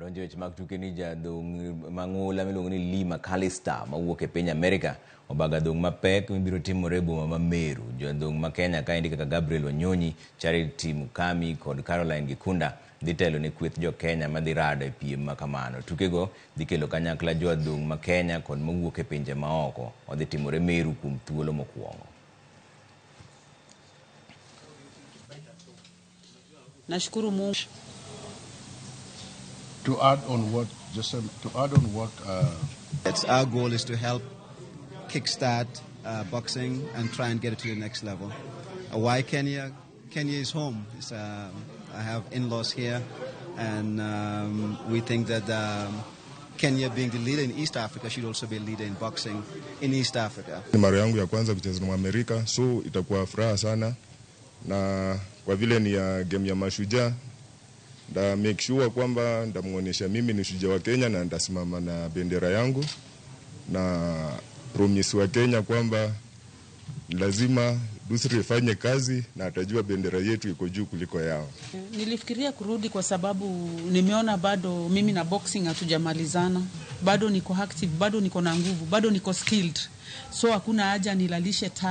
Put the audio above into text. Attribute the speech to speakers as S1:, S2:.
S1: Wadonjo e weche mag tuke ni jadhong' mang'ula miluongo ni Lee McAllister mawuok e piny Amerika obago adhong' mapek mibiro timore e boma ma Meru. Joadhong' ma Kenya kaendi kaka Gabriel Wanyonyi, Charity Mukami kod Caroline Gikunda dhi telo ne kweth jo Kenya madhi rado e piem ma kamano. Tukego dhi kelo kanyakla joadhong' ma Kenya kod mawuok e pinje maoko. Odhi timore Meru kuom thuolo mokwongo.
S2: Nashukuru Mungu.
S3: To add on what just to add on what
S4: It's our goal is to help kickstart boxing and try and get it to the next level. Why Kenya? Kenya is home. I have in-laws here, and we think that Kenya, being the leader in East Africa, should also be a leader in boxing in East Africa.
S5: Ni mara yangu ya kwanza kucheza na Amerika, so itakuwa furaha sana, na kwa vile ni ya game ya Mashujaa, nda make sure kwamba ndamuonyesha mimi ni shujaa wa Kenya na ndasimama na bendera yangu na promise wa Kenya kwamba lazima Dusri ifanye kazi na atajua bendera yetu iko juu kuliko yao.
S2: Nilifikiria kurudi kwa sababu nimeona bado mimi na boxing hatujamalizana, bado niko active, bado niko na nguvu, bado niko skilled, so hakuna haja nilalishe talent.